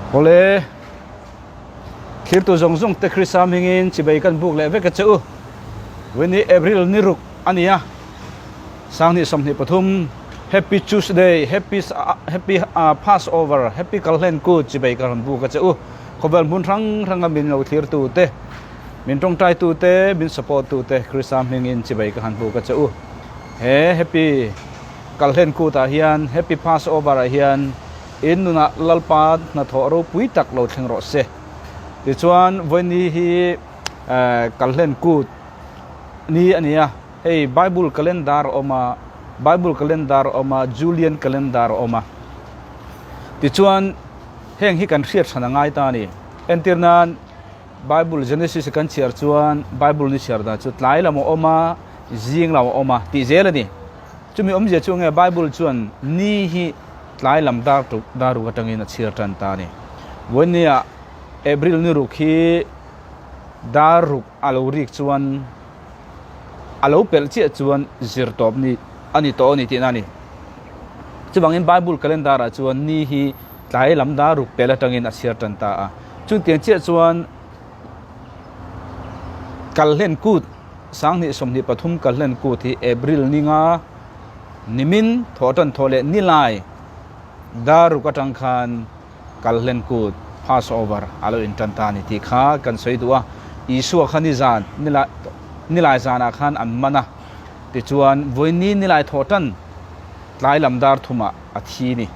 Awle, thirtu zawng zawng te Krista hmingin chibei kan buk leh vek a che u. Vawiin hi April ni ruk a ni a, 2023 Happy Tuesday, Happy Happy Passover, Happy Kalhlen Kut chibei ka rawn buk a che u. Khawvel hmun hrang hranga min lo thirtu te, min tawngtai tu te, min support tu te Krista hmingin chibei ka han buk a che u. He Happy Kalhlen Kut ah hian, Happy Passover ah hian in nunah Lalpa hnathawh ropui tak lo thleng rawh se. Tichuan vawiini hi Kalhlen Kut ni a ni a, hei Bible calendar a awm a, Bible calendar a awm a, Julian calendar a awm a. Tichuan heng hi kan hriat hran a ngai ta a ni. Entir nan Bible Genesis kan chhiar chuan Bible ni chhiar dan chu tlai lam a awm a, zing lam a awm a tih zel a ni. Chumi awmzia chu nge Bible chuan ni hi tlai lam dar tuk dar ruk atangin a chhiar tan ta a ni. Vawinia April ni ruk hi dar ruk a lo rik chuan a lo pelh chiah chuan zir tawp ni a ni tawh a ni tihna a ni. Chuvangin Bible calendar ah chuan ni hi tlai lam dar ruk pelh atangin a chhiar tan ta a. Chutiang chiah chuan Kalhlen Kut 2023 Kalhlen Kut hi April ni nga nimin thawh tan thawh leh nilai dar ruk atang khan Kalhlen Kut, Passover, a lo intan ta a ni tih kha kan sawi duh a. Isua kha nizan nilai nilai zanah khan an man a, tichuan vawiin nilai thawh tan tlai lam dar thumah a thi ni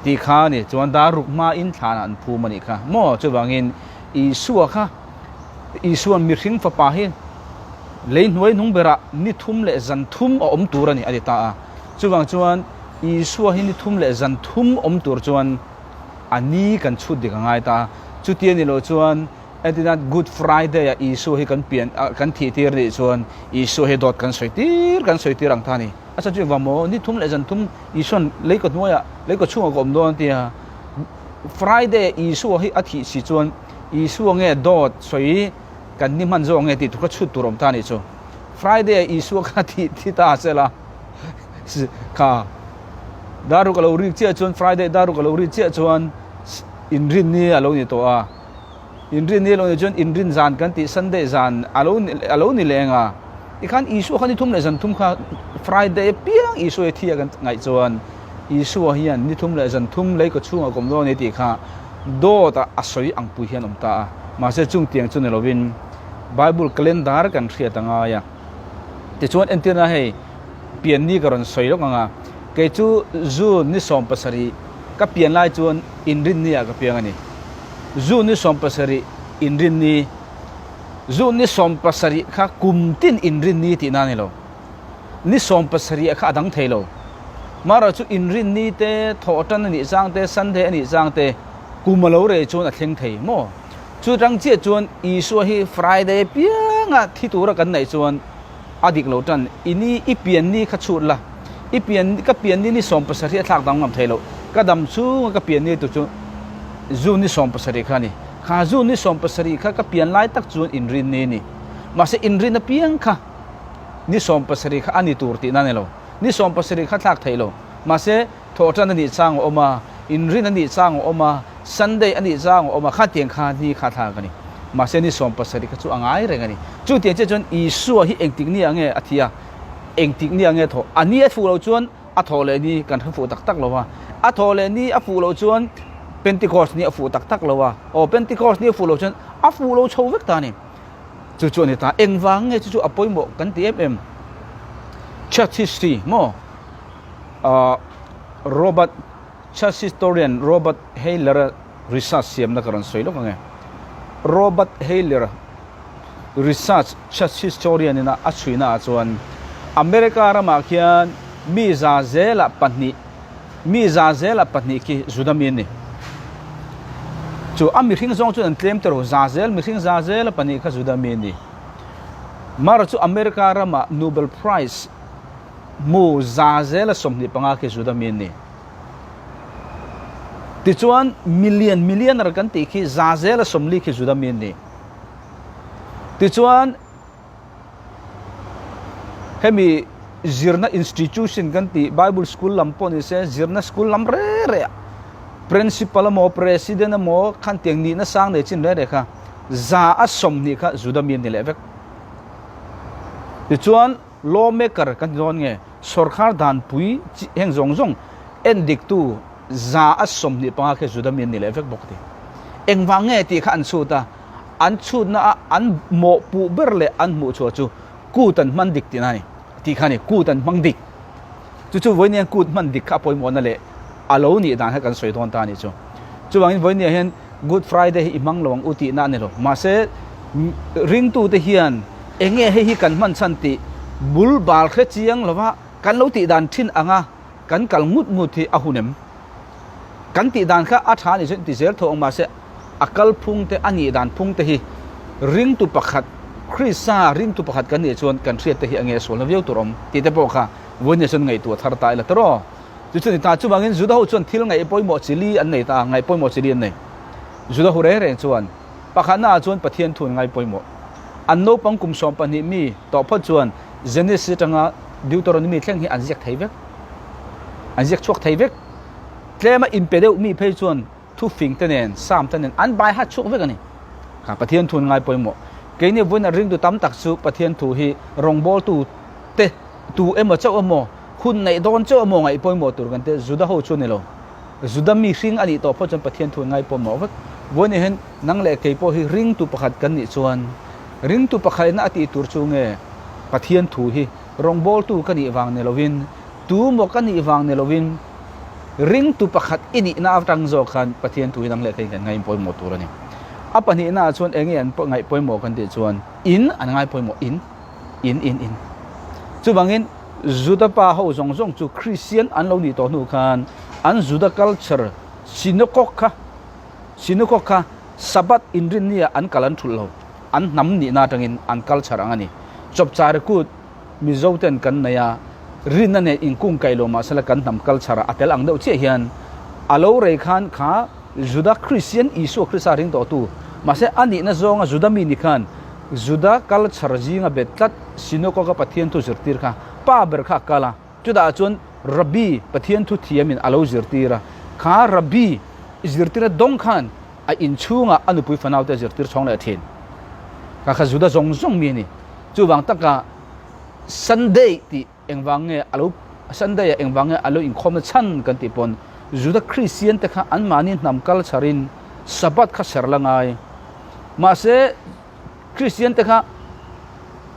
tih kha a ni. Chuan dar ruk hmain thlanah an phum a nih kha maw? Chuvangin Isua kha Isua'n mihring fapa hi lei hnuai hnung berah ni thum leh zan thum a awm tur a ni a ti ta a. Chuvang chuan Isua hi ni thum leh zan thum awm tur chuan a ni kan chhut dik a ngai ta a. Chuti a ni loh chuan entirnan Good Friday ah Isua hi kan pian kan thih tir nih chuan Isua hi dawt kan sawi tir kan sawi tir ang ta a ni. A chhan chu engvang maw ni thum leh zan thum Isua'n lei kaw hnuaiah lei kaw chhungah ka awm dawn a ti a. Friday ah Isua hi a thih si chuan Isua nge dawt sawi kan ni hman zawk nge tih tur kha chhut tur awm ta a nih chu. Friday ah Isua kha thih thi ta se la kha daruk a lo rik chiah chuan Friday daruk a lo rik chiah chuan inrinni a lo ni tawh a. Inrinni a lo ni chuan inrin zan kan tih Sunday zan a lo a lo ni leng a. Tikhan Isua kha ni thum leh zan thum kha Friday apiang Isua hi thi a kan ngaih chuan Isua hian ni thum leh zan thum lei kaw chhungah kawm dawn a ni tih kha dawt a a sawi ang pui hian awm ta a. Mahse chung tiang chu ni lovin Bible calendar kan hriat a ngai a. Tichuan entirna hei pian ni ka rawn sawi lawk ang a, kei chu June ni 70 ka pian lai chuan inrin ni ah ka piang a ni. June ni 70 inrin ni, June ni 70 kha kum tin inrin ni tihna a ni lo. Ni 70 kha a dang thei lo. Marawh chu inrin ni te, thawhtan a nih chang te, Sunday a nih chang te, kum a lo rei chuan a thleng thei maw? Chu tang chiah chuan Isua hi Friday pianga thi tura kan neih chuan a dik lo tan. I ni, i pian ni kha chhut la, i pian, ka pian ni ni 70 a thlak danglam thei lo. Ka dam chhunga ka pian ni tu chu June ni 70 kha a ni. Kha June ni 70 kha ka pian lai tak chuan inrin ni a ni. Mahse inrin apiang kha ni 70 kha a ni tur tihna a ni lo. Ni 70 kha thlak theih lo. Mahse Thawhṭan a nih chang a awm a, inrin a nih chang a awm a, Sunday a nih chang a awm a, khatiang kha ni kha thlak a ni. Mahse ni 70 kha chu a ngai reng a ni. Chutiang chiah chuan Isua hi engtik ni ah nge a thi a, engtik ni ah nge a thawh? A ni a fuh loh chuan a thawh leh ni kan hre fuh tak tak lo a, a thawh leh ni a fuh loh chuan Pentecost ni a fuh tak tak lo a, aw Pentecost ni a fuh loh chuan a fuh lo chho vek ta a ni. Chu chu a ni ta. Engvang nge chu chu a pawimawh kan ti em em? Church history maw? Robert Church historian Robert Hayler-a research siamna ka rawn sawi lawk ang e. Robert Hayler research church historian ina a chhuina ah chuan America ramah khian mi za zela pahnih mi za zela pahnih khi Juda mi an ni. Chu a mihring zawng chuan an tlem ta ro za zel mihring za zela pahnih kha Juda mi an ni. Mara chu America ramah Nobel Prize Hmu za zela 25 khi Juda mi an ni. Tichuan, million, millionaire kan tih khi za zela 40 khi Juda mi an ni. Tichuan, hemi zirna institution kan tih Bible school lam pawh ni se, zirna school lam re re ah. Principal emaw President emaw khan tiang nihna sang nei chin reng reng kha 120 kha Juda mi an ni leh vek. Tichuan law maker kan ti dawn nge sorkar danpui heng zawng zawng en diktu 125 khi Juda mi an ni leh vek bawk a ti. Engvang nge tih kha an chhut a, an chhutna a an mawhpuh ber leh an hmuhchhuah chu kut an hman dik tihna a ni tih kha a ni, kut an hmang dik. Chu chu vawinia kut hman dik kha a pawimawhna leh a lo nih dan kha kan sawi dawn ta a nih chu. Chuvangin vawinia hian Good Friday hi i hmang lo ang u tihna a ni lo. Mahse, ringtute hian eng nge hei hi kan hman chhan tih bul bal hre chiang lova kan lo tih dan thin anga kan kal ngut ngut hi a hun em? Kan tih dan kha a tha a nih chuan ti zel tho ang mahse a kal phung te a nih dan phung te hi ringtu pakhat Krista ringtu pakhat kan nih chuan kan hriat te hi a nge sualna viau tur awm tih te pawh kha vawiin chuan ngaihtuah thar ta ila tawrh. Chu chu ni ta chuvangin Juda ho chuan thil ngaih pawimawh chi li an nei ta ngaih pawimawh chi li an nei. Juda ho reng reng chuan pakhatna ah chuan Pathian thu an ngai pawimawh. An naupang kum 12 mi tawh phawt chuan Genesis atanga Deuteronomy thleng hi an ziak thei vek. An ziak chhuak thei vek. Tlema inpe deuh mi phei chuan thufing te nen, Psalm te nen an bai hat chhuak vek a ni. Kha Pathian thu an ngai pawimawh. Keini vawiin a ringtu tam tak chu Pathian thu hi rawngbawltu te tu emaw chauh emaw hun neih dawn chauh emaw ngaih pawimawh tur kan ti. Juda ho chu a ni lo. Juda mi hring a nih tawh phawt chuan Pathian thu an ngai pawimawh vek. Vawiin hian nang leh kei pawh hi ringtu pakhat kan nih chuan ringtu pakhatna a tih tur chu nge Pathian thu hi rawngbawltu ka nih vang ni lovin tu maw ka nih vang ni lovin ringtu pakhat i nihna atang zawk khan Pathian thu hi nang leh kei kan ngaih pawimawh tur a ni. A pahnihna ah chuan enge an ngaih pawimawh kan tih chuan in an ngai pawimawh in in in in. Chuvangin Juda pa ho zawng zawng chu Christian an lo nih tawh hnu khan an Juda culture synagogue kha synagogue kha Sabbath inrinni ah an kal an thulh lo an hnam nihna atangin an culture ang a ni. Chawpchar kut Mizo ten kan nei a, rinna nen inkungkaih lo mahsela kan hnam culture ah a tel ang deuh chiah hian a lo rei khan kha Juda Christian Isua Krista ring tawhtu mahse a nihna zawnga Juda mi ni khan Juda culture zinga bet tlat synagogue a Pathian thu zirtir kha pa ber kha a kal a, chutah chuan Rabbi Pathian thu thiamin a lo zirtir a, kha Rabbi zirtirna dawng khan a inchhungah a nupui fanaute a zirtir chhawng leh thin. Kha kha Juda zawng zawng mi a ni. Chuvang taka Sunday tih engvang nge a lo Sunday ah engvang nge a lo inkhawmna chhan kan tih pawn Juda Kristian te kha anmahni hnam culture in Sabbath kha ser la ngai. Mahse Kristian te kha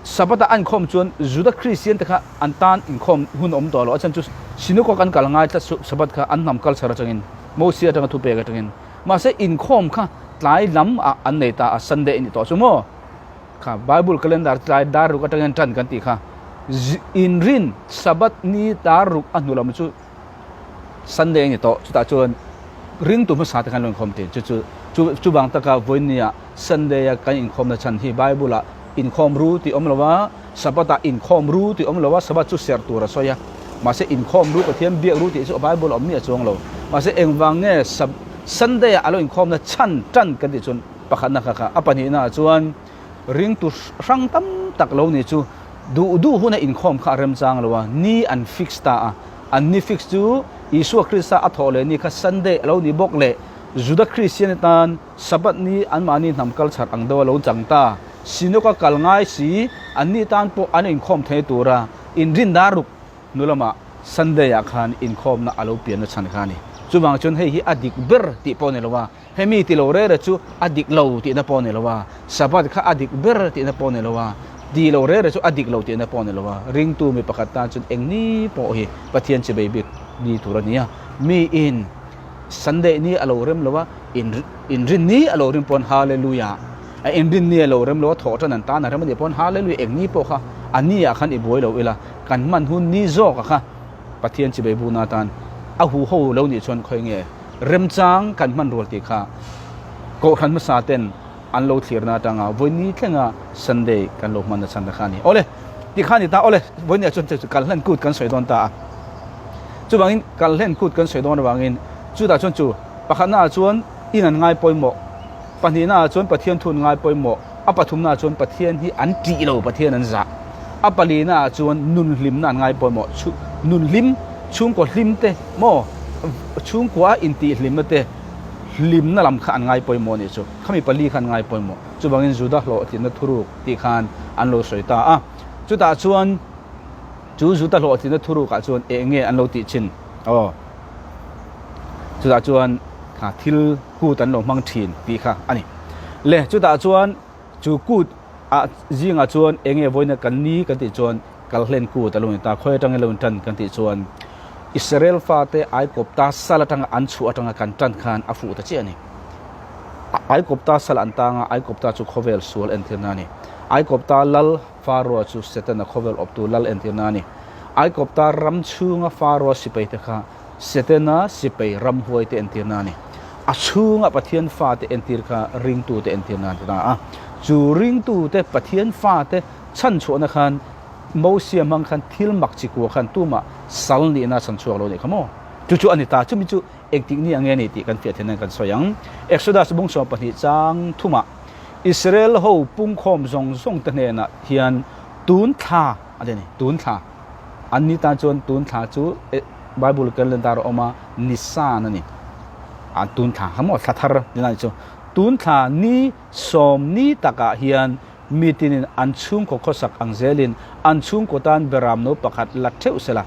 Sabbath ah an inkhawm chuan Juda Kristian te kha an tan inkhawm hun awm tawh lo. A chhan chu synagogue an kal ngai tlat Sabbath kha an hnam culture atangin Mosia atanga thupek atangin. Mahse inkhawm kha tlai lam ah an nei ta a Sunday a ni tawh chu maw? Kha Bible calendar tlai dar ruk atangin tan kan tih kha inrin Sabbath ni dar ruk a hnu lam chu Sunday a ni tawh chutah chuan ringtu hmasa te khan lo inkhawm thin chu chu chu chuvang taka vawinia Sunday a kan inkhawmna chhan hi Bible ah inkhawm ru tih awm lo a Sabbath ah inkhawm ru tih awm lo a Sabbath chu serh tur a sawi a mahse inkhawm ru Pathian biak ru tih chu Bible a awm miah chuang lo mahse engvang nge Sunday ah a lo inkhawmna chhan tan kan tih chuan Pakhatna kha kha a pahnihna ah chuan ringtu hrang tam tak lo ni chu duh duh huna inkhawm kha a remchang lo a, ni an fix ta a, an ni fix chu Isua Krista a thawh leh ni kha Sunday a lo ni bawk leh Juda Kristian atan Sabbath ni anmahni hnam culture ang deuh a lo chang ta, Synagogue a kal ngai si an ni tan pawh an inkhawm thei tura inrin dar ruk hnu lamah Sunday ah khan inkhawmna a lo pianna chhan kha a ni. Chuvang chuan hei hi a dik ber tih pawh a ni lo a. Hemi ti lo rere chu a dik lo tihna pawh a ni lo a, Sabbath kha a dik ber tihna pawh a ni lo a, ti lo rere chu a dik lo tihna pawh a ni lo a, ringtu mi pakhat tan chuan eng ni pawh hi Pathian chibei bik ni tur a ni a, miin Sunday ni a lo rem lo a, inrin ni a lo rim pawn Hallelujah, a inrin ni a lo rem lo a, thawh tan an tan a rem a nih pawn Hallelujah eng ni pawh kha a ni ah khan i buai lo ila, kan hman hun ni zawk a kha Pathian chibei buna atan a huho lo nih chuan khawi nge? Remchang kan hman rual tih kha Kohhran hmasa ten an lo thlirna atanga vawiini thlenga Sunday kan lo hman nachhan ta kha a ni. Awle, ti kha a ni ta. Awle, vawiini ah chuan chu Kalhlen Kut kan sawi dawn ta a. Chuvangin Kalhlen Kut kan sawi dawn avangin chutah chuan chu pakhatna ah chuan in an ngai pawimawh, pahnihna ah chuan Pathian thu an ngai pawimawh, a pathumna ah chuan Pathian hi an tih lo, Pathian an zah, a palina ah chuan nun hlimna an ngai pawimawh, nun hlim, chhungkaw hlim te maw? chhungkua intihhlimna te hlimna lam kha an ngai pawimawh a nih chu. Khami pali kha an ngai pawimawh. Chuvangin Juda hlawhtlinna thuruk tih khan an lo sawi ta a. Chutah chuan chu Juda hlawhtlinna thurukah chuan eng nge an lo tih chin? Aw. Chutah chuan kha thil kut an lo hmang thin tih kha a ni. Le chutah chuan chu kut ah zingah chuan eng nge vawiina kan ni kan tih chuan Kalhlen kut a lo ni ta. Khawi atangin lo intan kan tih chuan Israel fate Aikawpta sal atanga an chhuah atanga kan tan khan a fuh ta chiah a ni. Aikawpta sal an tang a, Aikawpta chu khawvel sual entirna a ni. Aikawpta lal Faroa chu Setana khawvel awptu lal entirna a ni. Aikawpta ram chhunga Faroa sipaite kha Setana sipai ramhuaite entirna a ni. A chhunga Pathian fate entir kha ringtute entirna a ni ta a. Chu ringtute Pathian fate Chhan chhuahna khan Mosia hmang khan thil mak chi kua khan tumah sal nihna chhan chhuak lo nih kha maw? Chu chu a ni ta. Chumi chu engtik ni ang nge ni tih kan fiah theih nan kan sawi ang. Exodus bung 12 chang thumah Israel ho pungkhawm zawng zawng te hnenah hian tun thla a ti a ni. Tun thla. An ni tan chuan tun thla chu Bible calendar a awm a, Nisan a ni. A tun thla kha maw? Thla thar tihna a nih chu. Tun thla ni sawm ni takah hian Mi tinin an chhungkaw khawsak ang zelin an chhungkaw tan beramno pakhat la theuh sela.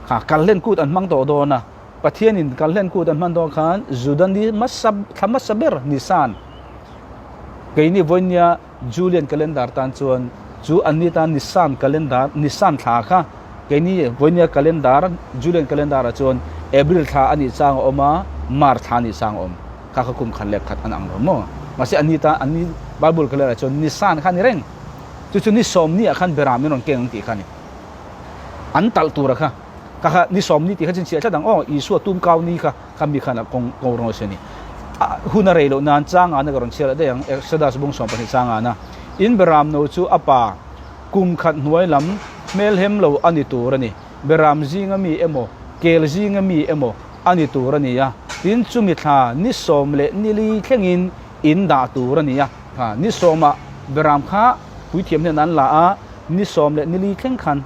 Kha kalhlen kut an hmang tawh dawn a, Pathianin kalhlen kut an hman dawn khan Juda ni hmasa thla hmasa ber Nisan, keini vawinia Julian calendar tan chuan chu an ni tan Nisan calendar Nisan thla kha keini vawinia calendar Julian calendar ah chuan April thla a nih chang a awm a, March thla a nih chang a awm. Kha kha kum khat leh khat an ang lo maw? Mahse an ni ta, an ni Bible ka leh chuan Nisan kha a ni reng. Chu chu ni sawmni ah khan Beram in rawn keng ang tih kha a ni. An talh tur a kha. Kha kha ni sawmni tih kha chinchhiah tlat ang aw, Isua tum kau ni kha kha mi khan a kawng ko rawn se ni. Hun a rei loh nan chang ana ka rawn chhiar leh daih ang, Exodus bung 12 chang ana. In Beram no chu a pa kum khat hnuai lam hmelhem lo a ni tur a ni. Beram zinga mi emaw, kel zinga mi emaw a ni tur a ni a, tin chumi thla ni sawm leh ni li thlengin in dah tur a ni a. Kha ni sawmah Beram kha puithiam hian an la a, ni sawm leh ni li thleng khan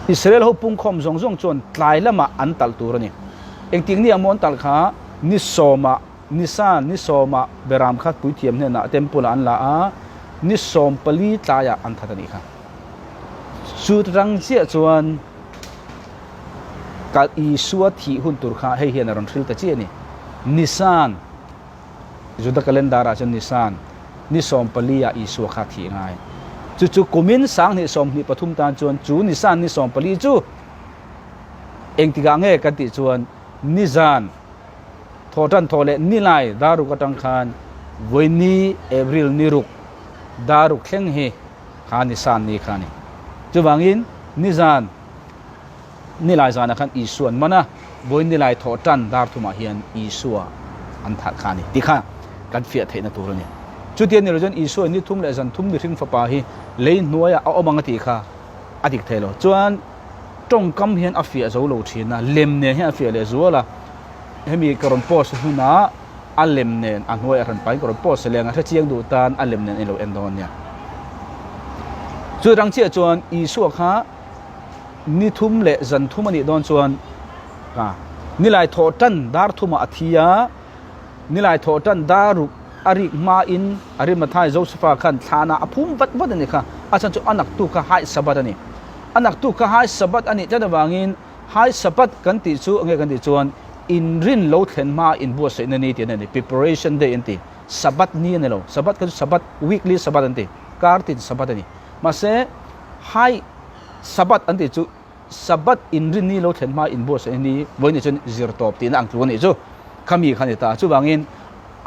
Israel ho pungkhawm zawng zawng chuan tlai lamah an talh tur a ni. Engtik ni ang maw an talh kha? Ni sawmah, Nisan ni sawmah Beram kha puithiam hnenah temple ah an la a, ni sawm pali tlaiah an that a nih kha. Chu rang chiah chuan ka Isua thih hun tur kha hei hian a rawn hril ta chiah a ni. Nisan, Juda calendar ah chuan Nisan, ni 14 ah Isua kha thih ngai. Chu chu kumin 2023 tan chuan chu Nisan ni 14 chu engtikah nge kan tih chuan nizan thawhtan thawh leh nilai daruk atang khan vawi April ni ruk daruk thleng hi kha Nisan ni kha a ni. Chuvangin nizan nilai zanah khan Isua an man a, vawi nilai thawh tan dar thumah hian Isua an thah kha a ni tih kha kan fiah theihna tur a ni. Chutia ni lo chuan Isua ni thum leh zan thum mihring fapa hi lei hnuaiah a awm ang a tih kha a dik thei lo. Chuan tawngkam hian a fiah zo lo thin a, lem nen hian a fiah leh zual a. Hemi ka rawn post hunah a lem nen a hnuai a hran pahin ka rawn post leng a, hrechiang duh tan a lem nen a inlo en dawn nia. Chu rang chiah chuan Isua kha ni thum leh zan thum a nih dawn chuan ka nilai thawh tan dar thumah a thi a, nilai thawh tan dar ruk a rik hmain Arimathai Josefa khan thlanah a phum vat vat a ni kha, a chhan chu a naktu kha High Sabbath a ni. A naktu kha High Sabbath a nih tlat avangin High Sabbath kan tih chu enge kan tih chuan inrin lo thlen hma inbuatsaihna ni tih a ni, preparation day an ti. Sabbath ni a ni lo, Sabbath kha chu Sabbath, weekly Sabbath an ti, kar tin Sabbath a ni. Mahse High Sabbath an tih chu Sabbath inrin ni lo thlen hma inbuatsaihna ni vawiin chuan zir tawp tihna ang tluk a nih chu. Khami kha a ni ta. Chuvangin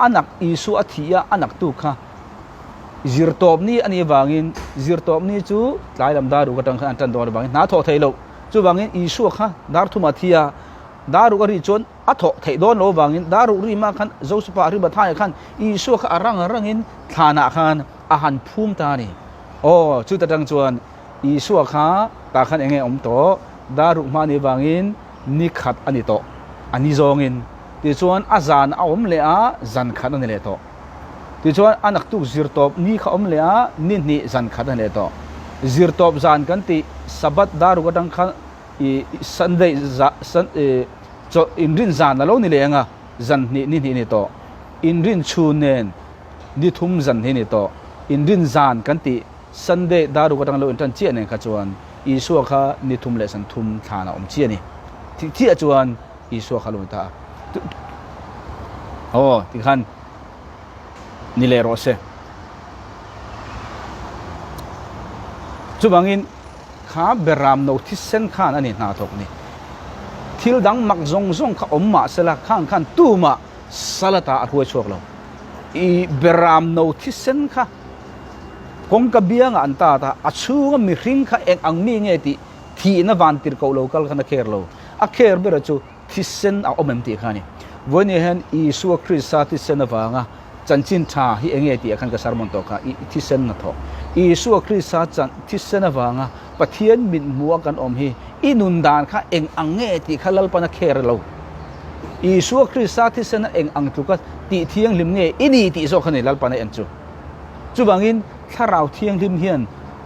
a nak Isua a thih a, a naktu kha zir tawp ni a nih avangin zir tawp ni chu tlai lam dar ruk atang khan an tan dawn avangin hna thawh theih loh. Chuvangin Isua kha dar thumah thi a, dar ruk a ri chuan a thawh theih dawn lo avangin dar ruk ri mah khan Josefa Arimathea khan Isua kha a rang rangin thlanah khan a han phum ta a ni. Aw, chuta tang chuan Isua kha tah khan enge awm tawh? Dar ruk hma ni avangin ni khat a ni tawh, a ni zawngin. Tichuan a zan a awm leh a, zan khat a ni leh tawh. Tichuan a naktuk zirtawp ni kha awm leh a, ni hnih zan khat a ni leh tawh. Zirtawp zan kan tih Sabbath dar ruk atang khan i Sunday za i. Chawlh inrin zan a lo ni leh ang a, zan hnih ni hnih ni tawh. Inrin chhun nen ni thum zan hnih ni tawh. Inrin zan kan tih Sunday daruk atang lo intan chiah nen kha chuan Isua kha ni thum leh zan thum thlan a awm chiah a ni. Thih chiah chuan Isua kha lo ni ta a. Aw tikhan ni leh rawh se. Chuvangin kha beram no thisen khan a ni hna thawk ni. Thil dang mak zawng zawng kha awm mah sela khang khan tumah salata a hruai chhuak lo. I beram no thisen kha kawngka biangah an tat a, a chhunga mihring kha eng ang mi nge tih thihna van tir koh lo kal khan a kher lo. A kher bera chu thisen a awm em tih kha a ni. Vawiin hian Isua Krista thisen avanga Chanchin tha hi enge tih ah khan ka sermon tawh kha, i thisen hnathawh. Isua Krista chan thisen avanga Pathian mit hmuh a kan awm hi i nun dan kha eng ang nge tih kha Lalpan a kher lo. Isua Krista thisen a eng ang tluka tih thianghlim nge i ni tih zawk kha ni Lalpan a en chu. Chuvangin Thlarau Thianghlim hian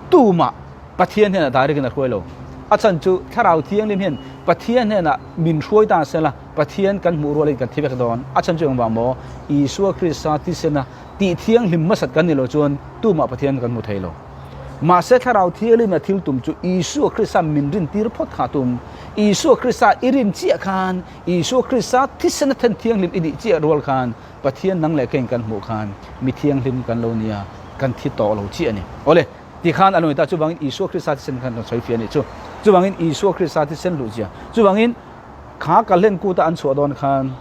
tumah Pathian hnenah direct in a hruai lo. A chhan chu Thlarau Thianghlim hian Pathian hnenah min hruai ta sela Pathian kan hmuh rualin kan thi vek dawn. A chhan chu engvang maw? Isua Krista thisena tih thianghlim hmasat kan ni lo chuan tumah Pathian kan hmu thei lo. Mahse Thlarau Thianghlimna thil tum chu Isua Krista min rin tir phawt kha tum. Isua Krista i rin chiah khan, Isua Krista thisena then thianghlim i nih chiah rual khan Pathian nang leh keiin kan hmuh khan mi thianghlim kan lo nia, kan thi tawh lo chiah a ni. Awle, tikhan a lo ni ta. Chuvangin Isua Krista thisen khan kan sawi fiah a nih chu. Chuvangin Isua Krista thisen luh zia. Chuvangin Kha Kalhlen kuta an chhuah dawn khan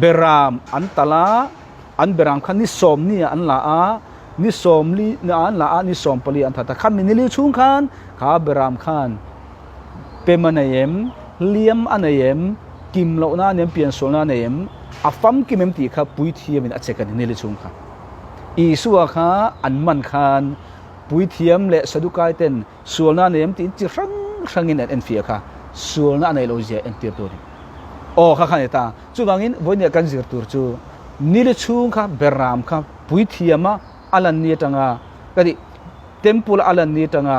beram an talh a, an beram kha ni sawmni ah an la a, ni sawmli ah an la a, ni sawmpali ah an that a. Kha minili chhung khan kha beram khan pem a nei em, hliam a nei em, kim lohna a nei em, piansualna a nei em, a famkim em tih kha puithiamin a check a ni nili chhung kha. Isua kha an man khan puithiam leh Sadukai ten Sualna a nei em tiin chi hrang hrangin an enfiah kha sualna a neih loh zia entir tur a ni. Aw kha kha a ni ta. Chuvangin vawinia kan zir tur chu nili chhung kha beram kha puithiama a lan ni atanga ka tih temple a lan ni atanga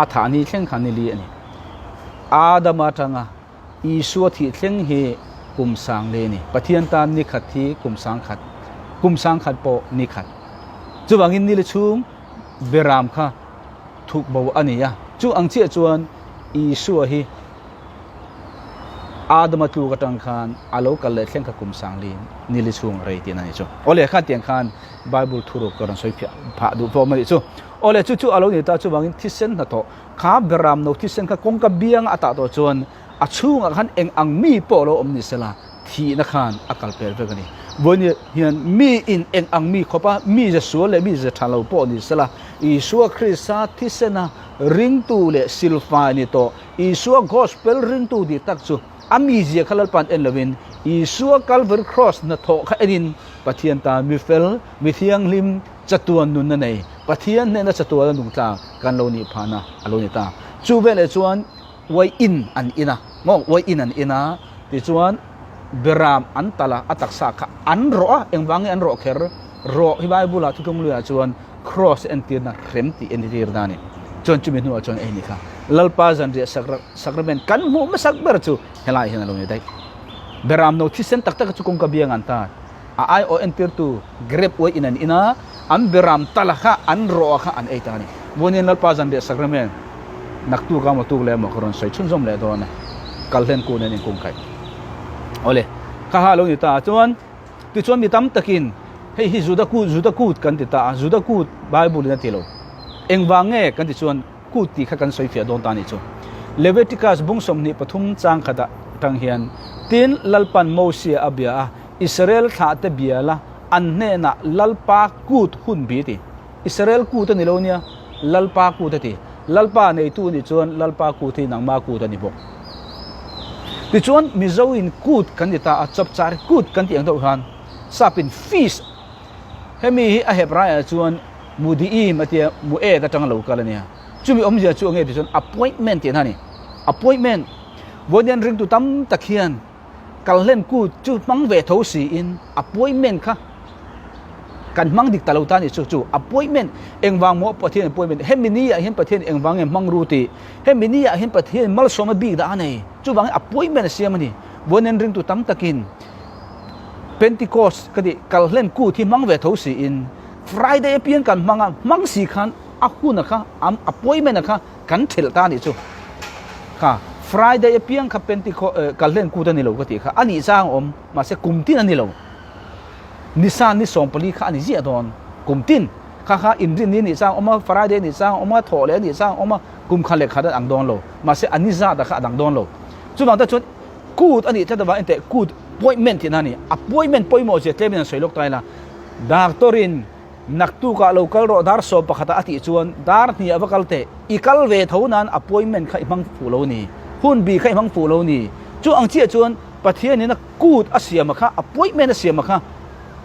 a thah ni thleng kha nili a ni. Adama atanga Isua thih thleng hi kum sang li a ni. Pathian tan ni khat hi kum sang khat, kum sang khat pawh ni khat. Chuvangin nili chhung Beram kha thuk bo a ni a. Chu ang chiah chuan Isua hi Adama tluk atang khan a lo kal leh thleng kha kum sang li nili chhung a rei tihna a ni chu. Awle kha tiang khan Bible thuruk ka rawn sawi phiah phah duh pawh a ni chu. Awle chu chu a lo ni ta chuvangin thisen hnathawh kha Beram no thisen kha kawngka bianga a tah tawh chuan A chhungah khan eng ang mi pawh lo awm ni sela, thihna khan a kal pel vek a ni. Vawiin hian mi in eng ang mi khawpa mi ze sual leh mi ze tha lo pawh ni sela, Isua Krista thisena ringtu leh silfai ni tawh, Isua Gospel ringtu dik tak chu a mizia kha Lalpa'n en lovin, Isua Calvary Cross hnathawh kha enin Pathian tan mi fel, mi thianghlim, chatuan nunna nei, Pathian hnena chatuana nungtlak kan lo nih phahna a lo ni ta. Chu veleh chuan Uai in an in a, maw uai in an in a, tichuan beram an talh a, a taksa kha an rawh a, engvang nge an rawh kher? Rawh hi Bible ah thuthlung luiah chuan cross entirna hrem tih entirna a ni. Chuan chumi hnuah chuan ei ni kha Lalpa zanriah sacrament kan hmuh hmasak ber chu helaiah hian a lo ni daih. Beram no thisen tak tak chu kawngka biang an tar. A aiawh entirtu grape uai in an in a, an beram tala kha an rawh kha an ei ta a ni. Vawiin Lalpa zanriah sacrament naktuk a maw tuk leh emaw ka rawn sawi chhunzawm leh dawn a, kal hlen kun in inkung khaih. Awle, kha ha lo ni ta chuan tichuan mi tam takin hei hi Juda kut, Juda kut kan ti ta a, Juda kut Bible in a ti lo. Engvang nge kan ti chuan Kut tih kha kan sawi fiah dawn ta a nih chu. Leviticus bung 23 chang khatah tang hian, Tin, Lalpan Mosia a bia a, Israel thlahte bia la, an hnenah Lalpa kut hun bi ti. Israel kut a ni lo nia, Lalpa kut a ti. Lalpa neitu a nih chuan Lalpa kut hi nangma kut a ni bawk. Tichuan, Mizoin kut kan ti ta a, chawpchar kut kan tih ang deuh khan sapin feast Hemi hi a Hebraiah chuan Mudi'im a tia, Mu'ed atanga lo kal a nia. Chumi awmzia chu enge tih chuan appointment tih a ni. Appointment. Vawiin ringtu tam tak hian kalhlen kut chu hmang ve tho siin appointment kha. Kan hmang dik ta lo ta ni chu chu appointment engvang maw Pathian appointment hemi ni ah hian Pathian engvang nge hmang ru tih hemi ni ah hian Pathian malsawmna bik dah a nei chuvangin appointment a siam a ni. Vawiin ringtu tam takin Pentecost ka tih kalhlen kut hi hmang ve tho siin Friday apiang kan hmang a, hmang si khan a hun a kha appointment a kha kan thelh ta a nih chu. Kha Friday apiang kha Pentecost kalhlen kut a ni lo ka tih kha a nih chang a awm mahse kum tin a ni lo. Nisan ni 14 kha a ni ziah dawn kum tin kha kha inrinni nih chang awm a, Friday nih chang awm a, thawh leh nih chang awm a, kum khat leh khat a dang dawn lo. Mahse a ni zat a kha a dang dawn lo. Chuvang te chuan kut a nih tlat avang enteh kut appointment tihna a ni. Appointment pawimawh zia tlem in an sawi lawk ta ila. Doctor in naktukah lo kal rawh dar sawm pakhatah a tih chuan dar hnih a va kal teh. I kal ve tho nan appointment kha i hmang fuh lo ni. Hun bi kha i hmang fuh lo ni. Chu ang chiah chuan Pathian in a kut a siam a kha, appointment a siam a kha,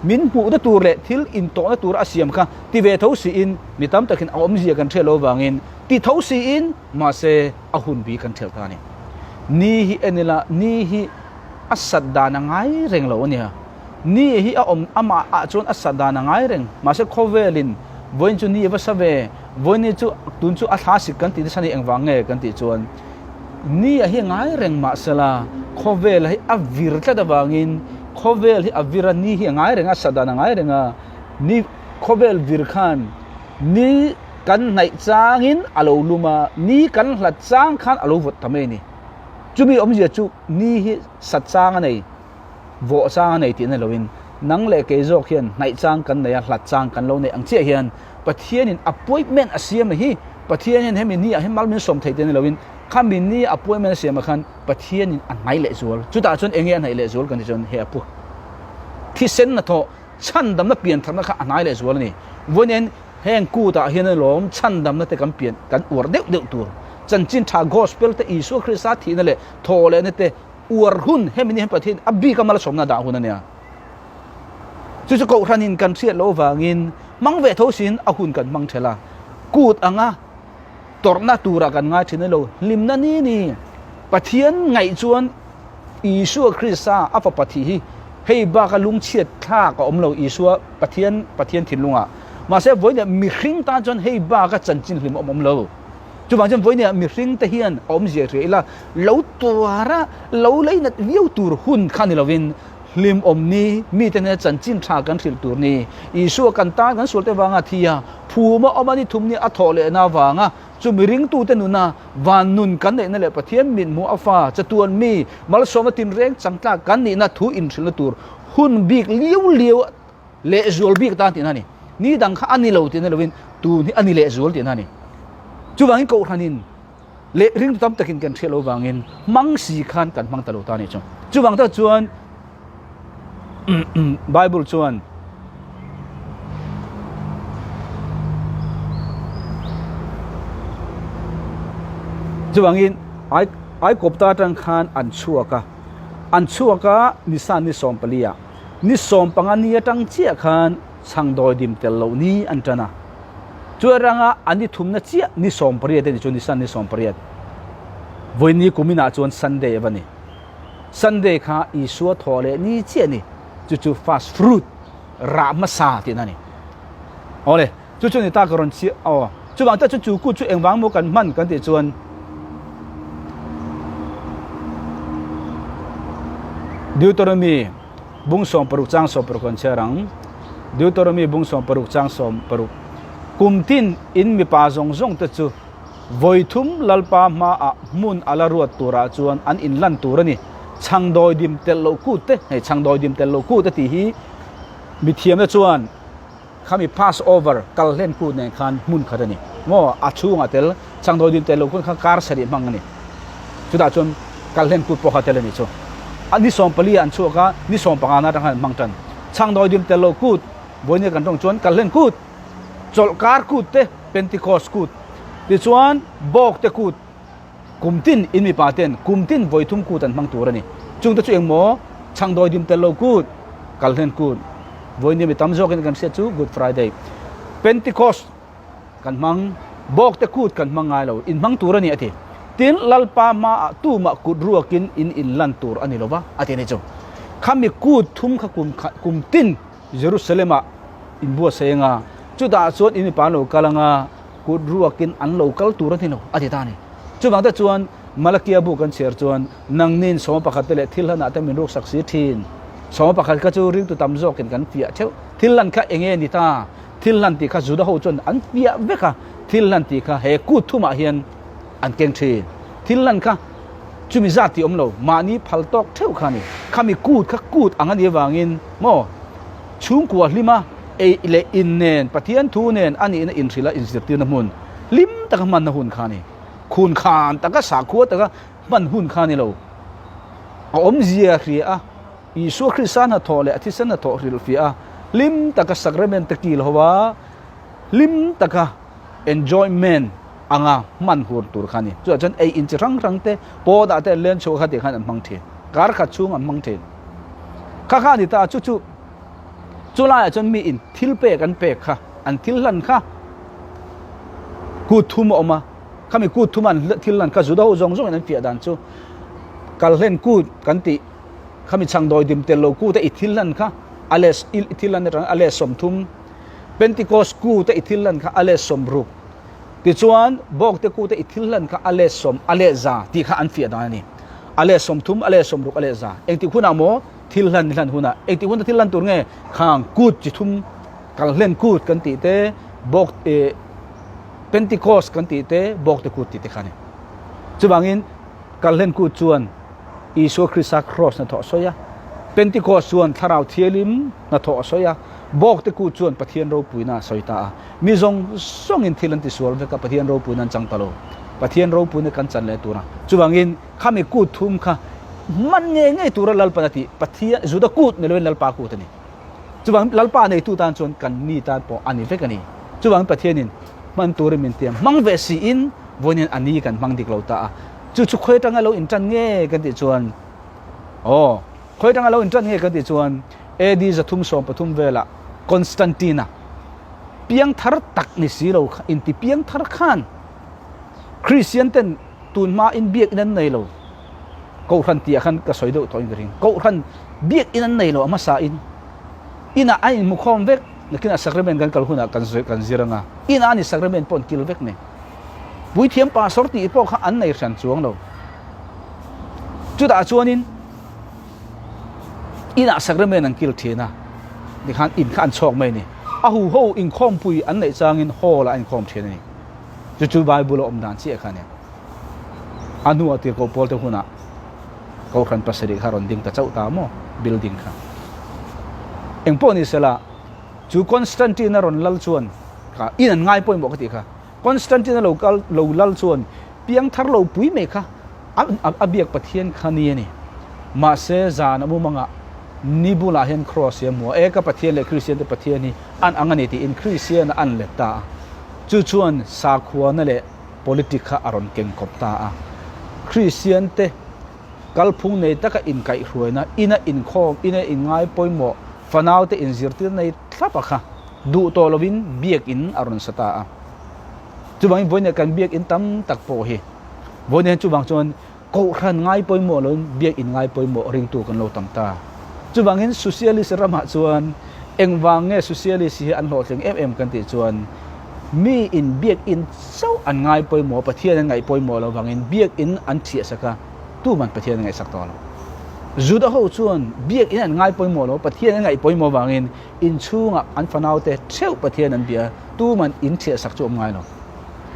min hmuhna tur leh thil intawhna tur a siam kha ti ve tho siin mi tam takin a awmzia kan hriat lo avangin ti tho siin mahse a hun bi kan ṭhelh ta a ni. Ni hi en ila, ni hi a sat dan a ngai reng lo a nia. Ni hi a awm amah ah chuan a sat dan a ngai reng, mahse khawvelin vawiin chu ni a va sa ve, vawiin ni chu tun chu a thla sik kan tih nasa ni engvang nge kan tih chuan Ni a hi ngai reng mahsela khawvel hi a vir tlat avangin khawvel hi a vir a, ni hi a ngai reng a, sadan a ngai reng a, ni khawvel vir khan ni kan hnaih changin a lo lum a, ni kan hlat chang khan a lo vawt ta mai a ni. Chumi awmzia chu ni hi sat chang a nei, vawh chang a nei tih na loin nang leh kei zawk hian hnaih chang kan nei a, hlat chang kan lo neih ang chiah hian Pathianin appointment a siam a hi, Pathian hian hemi ni ah hian mal min sawm thei te ni loin khami ni appointment a siam ah khan Pathianin a hnaih leh zual. Chutah chuan enge a hnaih leh zual kan ti chuan he a pu thisen hnathawh chhandamna piantharna kha a hnai leh zual a ni. Vawiin heng kut ah hian alawm chhandamna te kan pian kan uar deuh deuh tur. Chanchin tha gospel te Isua Krista thihna leh thaw lehna te uar hun hemi ni hian Pathian a bik a malsawmna a dah hun a nia. Chu chu Kohhranin kan hriat loh avangin hmang ve tho siin a hun kan hmang ṭhelh a, kut anga tawrhna turah kan ngai ṭhin a lo. Hlimna ni ni Pathian ngaih chuan Isua Krista a fapa thih hi hei baka lungchhiat thlak a awm lo Isua Pathian Pathian thinlungah. Mahse vawiin mihring tan chuan hei baka chanchin hlim a awm awm lo. Chuvang chuan vawiin mihring te hian a awmzia hria ila lo tuara lo leinat viau tur hun kha ni lovin Hlimawm ni, mite hnena chanchin tha kan hrilh tur ni. Isua kan tan kan sualte vanga thi a, phuma awm a ni thum ni a thawh lehna avanga chu mi ringtute nuna van nun kan neihna leh Pathian mithmuh a fa chatuan mi malsawmna tinreng changtlak kan nihna thu inhrilhna tur hun bik liau liau lehzual bik tan tihna a ni. Ni dang kha a ni lo tihna lovin tun hi a ni lehzual tihna a ni. Chuvangin Kohhranin leh ringtu tam takin kan hriat loh vangin hmang si khan kan hmang ta lo ta a nih chu. Chuvang tak chuan Bible chuan chuvangin ai Aikawpta atang khan an chhuak a, an chhuak a Nisan ni 14 ah ni 15 ni atang chiah khan chhangdawi dim tel loh ni an tan a. Chu ranga an ni thumna chiah ni 18 a ni chu Nisan ni 18. Vawiin kuminah chuan Sunday a va ni. Sunday kha Isua thaw leh ni chiah a ni. Chu chu first fruit, rah hmasa tihna a ni. Awle, chu chu ni ta ka rawn chhiah aw. Chuvang tak chuan chu kut chu engvang maw kan hman kan tih chuan Deuteronomy Bung 16 chang 16 kan chhiar ang. Deuteronomy bung 16 chang 16. Kum tin in mipa zawng zawng te chu vawi thum Lalpa hmaah hmun a la ruat turah chuan an inlan tur a ni. Chhangdawi dim telh loh kut te, hei chhangdawi dim telh loh kut a tih hi mithiamna chuan khami Passover kal hlen kut nen khan hmun khat a ni. Maw a chhungah tel chhangdawi dim telh loh kut kha kar sarih hmang a ni. Chutah chuan kal hlen kut pawh kha tel a ni chu. A ni 14 ah an chhuak a, ni 15 na atang khan an hmang tan. Chhangdawi dim telh loh kut, vawiin kan tawng chuan kal hlen kut, chawlh kar kut te, Pentecost kut, tichuan bawk te kut, kum tin in mipa ten kum tin vawi thum kut an hmang tur a ni. Chungte chu engmaw chhangdawi dim telh loh kut, kal hlen kut, vawiin mi tam zawkin kan hriat chu Good Friday, Pentecost, Kan hmang, bawk te kut kan hmang ngai lo, in hmang tur a ni a ti. Tin, Lalpa hmaah tumah kut ruakin in inlan tur a ni lo va, a ti a ni chu. Khami kut thum kha kum khat kum tin Jerusalem-ah inbuatsaih anga, chutah chuan in mipa an lo kal anga, kut ruakin an lo kal tur a ni lo, a ti ta a ni. Chuvang te chuan Malakia bu kan chhiar chuan nangnin sawma pakhat te leh thil hlanah te min ruksak si thin. Sawma pakhat kha chu ringtu tam zawkin kan fiah theuh. Thil hlan kha enge ni ta? Thil hlan tih kha Juda ho chuan an fiah vek a, thil hlan tih kha he kut thumah hian an keng thin. Thil hlan kha chumi zat tih awm lo, mahni phal tawk theuh kha a ni. Khami kut kha kut ang a nih avangin maw chhungkua hlima ei leh in nen, Pathian thu nen a nihna inhrilh a inzirtirna hmun hlim taka hmanna hun kha a ni. Khun khan taka sakhua taka hman hun kha a ni lo. A awmzia hria a, Isua Krista hnathawh leh a thisen hnathawh hrilhfiah a, hlim taka sacrament te kil ho a, hlim taka enjoyment anga hman hur tur kha a ni. Chutah chuan ei in chi hrang hrang te, pawt ah te an len chhuah kha tih khan an hmang thin. Kar khat chhung an hmang thin. Kha kha a ni ta a, chu chu chu laiah chuan mi in thil pek an pek kha, an thil hlan kha kut thum a awm a, khami kut thum an thil hlan kha Juda ho zawng zawngin an fiah dan chu kalhlen kut kan tih khami chhangdawi dim tel lo kut a i thil hlan kha a leh i thil hlan atang a leh 30 Pentecost kut a i thil hlan kha a leh 60 tichuan bawkte kut a i thil hlan kha a leh sawm a leh za tih kha an fiah dan a ni a leh 30 a leh 60 a leh za engtik hunah maw thil hlan hlan hunah engtik huna thil hlan tur nge khang kut chi thum kalhlen kut kan tih te bawk Pentecost kan tih te bawkte kut tih te kha a ni chuvangin kalhlen kut chuan Isua Krista Kraws hnathawh a sawi a, Pentecost chuan Thlarau Thianghlim hnathawh a sawi a, Bawkte kut chuan Pathian ropuina a sawi ta a. Mi zawng zawngin thil an tisual vek a, Pathian ropuina an chang ta lo. Pathian ropuina kan chan leh tur a. Chuvangin khami kut thum kha hman ngei ngei tura Lalpan a tih, Pathian, Juda kut ni loin Lalpa kut a ni. Chuvang Lalpa neitu tan chuan kan mi tan pawh a ni vek a ni. Chuvangin Pathianin hman turin min tiam hmang ve siin vawiin a ni kan hmang dik lo ta a. Chu chu khawi atanga lo intan nge kan tih chuan aw khawi atanga lo intan nge kan tih chuan AD 313 velah Constantine-a piangthar tak ni si lo kha inti piangthar khan Christian ten tun hma in biak in an nei lo Kohhran tih ah khan ka sawi deuh tawh in ka ring Kohhran biak in an nei lo a hmasa in inah an inhmu khawm vek nakinah sacrament kan kal hunah kan kan zir anga inah ani sacrament pawh an kil vek nei Puithiam pastor tih pawh kha an nei hran chuang lo. Chutah chuanin inah sacrament an kil thin a, tikhan in kha an chhawk mai a ni. A huho inkhawmpui an neih changin hall ah an inkhawm thin a ni. Chu chu Bible a awm dan chiah kha a ni. A hnuah tirhkoh pawl te hunah Kohhran pasarih kha rawn ding ta chauh ta maw building kha. Engpawh ni sela chu Constantine a rawn lal chuan kha in an ngai pawimawh ka tih kha. Constantine-a lo kal lo lal chuan piangthar lo pui mai kha a biak Pathian kha ni a ni. Mahse zan a mumangah ni bulah hian Kraws hi a hmu a, e ka Pathian leh Kristian-te Pathian hi an ang a ni tiin Kristian-a an let ta a. Chu chuan sakhuana leh politic kha a rawn keng kawp ta a. Kristian-te kalphung nei taka inkaihhruaina, ina inkhawm, ina inngai pawimawh, fanaute inzirtir nei thlap a kha duh tawh lovin biakin a rawn sa ta a. Chuvangin vawiin kan biakin tam tak pawh hi vawiin hian chuvang chuan kohhran ngai pawimawh lovin biakin ngai pawimawh ringtu kan lo tam ta. Chuvangin socialist ramah chuan engvang nge socialist hi an hlawhtling em em kan tih chuan mi in biakin chauh an ngai pawimawh Pathian an ngaih pawimawh lo vangin biakin an thiah sak a tuman Pathian an ngaihsak tawh lo. Juda ho chuan biakin an ngai pawimawh lo Pathian an ngaih pawimawh vangin Inchhungah an fanaute theuh Pathian an bia, tuman in thiah sak chu awm ngai lo.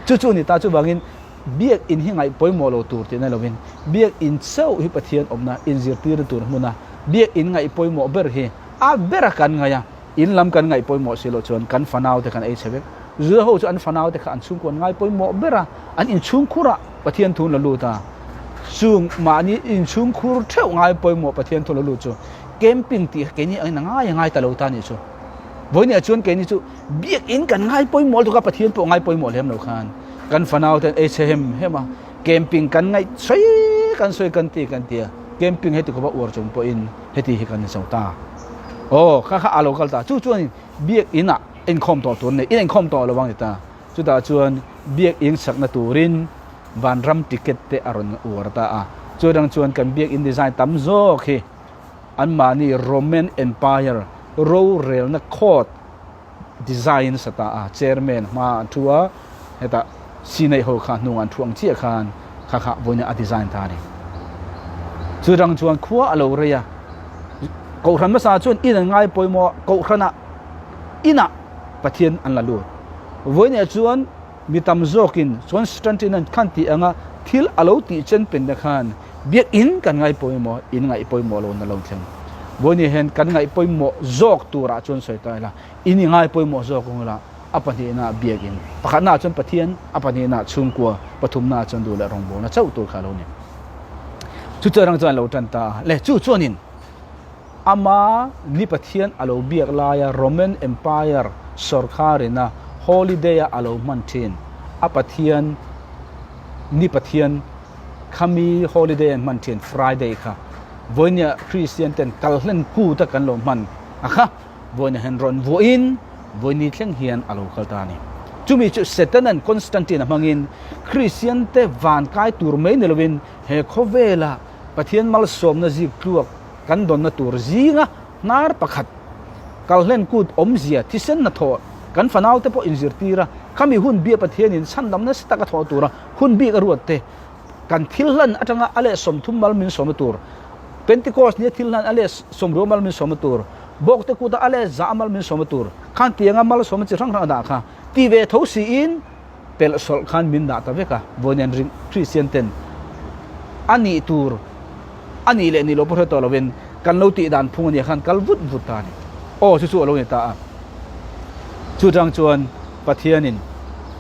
Chu chu a ni ta, chuvangin biak in hi ngaih pawimawh lo tur tihna lovin biak in chauh hi Pathian awmna inzirtirna tur hmuna biak in ngaih pawimawh ber hi a bera kan ngaih a, in lam kan ngaih pawimawh si loh chuan kan fanaute kan ei chhe vek. Juda ho chu an fanaute kha an chhungkua an ngai pawimawh ber a, an inchhungkhurah Pathian thu an la lut a, chung mahni inchhungkhur theuh ngai pawimawh Pathian thu la lut chu Camping tih kha keini angin a ngai a ngai ta lo ta nih chu. Vawinia chuan keini chu biakin kan ngai pawimawh lutuk a, Pathian pawh ngai pawimawh lem lo khan kan fanau ten ei chhe hem hem a, camping kan ngaih sawi kan sawi kan ti kan ti a, camping heti khawpa uar chung pawhin heti hi kan ni zo ta. Aw kha kha a lo kal ta, chu chuan biakin ah inkhawm tawh tur a ni, in inkhawm tawh lo ang ti ta. Chutah chuan biakin sakna turin vanram ticket te a rawn uar ta a, chudang chuan kan biakin design tam zawk hi anmahni Roman Empire rorelna court design sa ta a, chairman hma an thu a, hetah Sinai ho kha hnung an thu ang chiah khan kha kha vawiin a design ta a ni. Chu rang chuan khua a lo rei a, Kohhran hmasa chuan in an ngai pawimawh a, Kohhranah inah Pathian an la lut. Vawiinah chuan mi tam zawkin Constantine an khan tih anga thil a lo tih chen pen te khan Biakinn kan ngai pawimawh, in ngaih pawimawh lo na lo thleng. Vawiinah hian kan ngaih pawimawh zawk turah chuan sawi ta ila, in i ngai pawimawh zawk ang ila, a pahnihna biakinn, pakhatnaah chuan Pathian, a pahnihna chhungkua, pathumnaah chuan duh leh rawngbawlna chauh tur kha a lo ni. Chu chuan rang chuan a lo tan ta a, le chu chuanin ama ni Pathian a lo biak laia Roman Empire sawrkharina holiday-a a lo hman thin a Pathian ni Pathian khami holiday an hman thin Friday kha vawinia Christian ten kalhlen kut a kan lo hman a kha. Vawiin hian rawn vuahin vawini thleng hian a lo kal ta a ni. Chumi chu Setanan Constantine-a hmangin Kristiante van kai tur mai ni lovin he khawvela Pathian malsawmna zik tluak kan dawnna tur zinga hnar pakhat kalhlen kut awmzia thisen hnathawh kan fanaute pawh inzirtir a, khami hun bia Pathianin chhandam nasa taka thawh tura hun bik a ruat te kan thil hlan atanga a leh 30 mal min sawmna tur, Pentecost nia thil hlan a leh 60 mal min sawmna tur, Bawkte kuta a leh 100 mal min sawmna tur, khan tianga malsawmna chi hrang hrang a dah kha ti ve tho siin pelh sawlh khan min dah ta vek a, vawiin ring Kristian ten a nih tur a nih leh nih loh pawh hre tawh lovin kan lo tih dan phung a nia khan kal vut vut ta a ni. Aw chu chu a lo ni ta a. Chu tang chuan Pathianin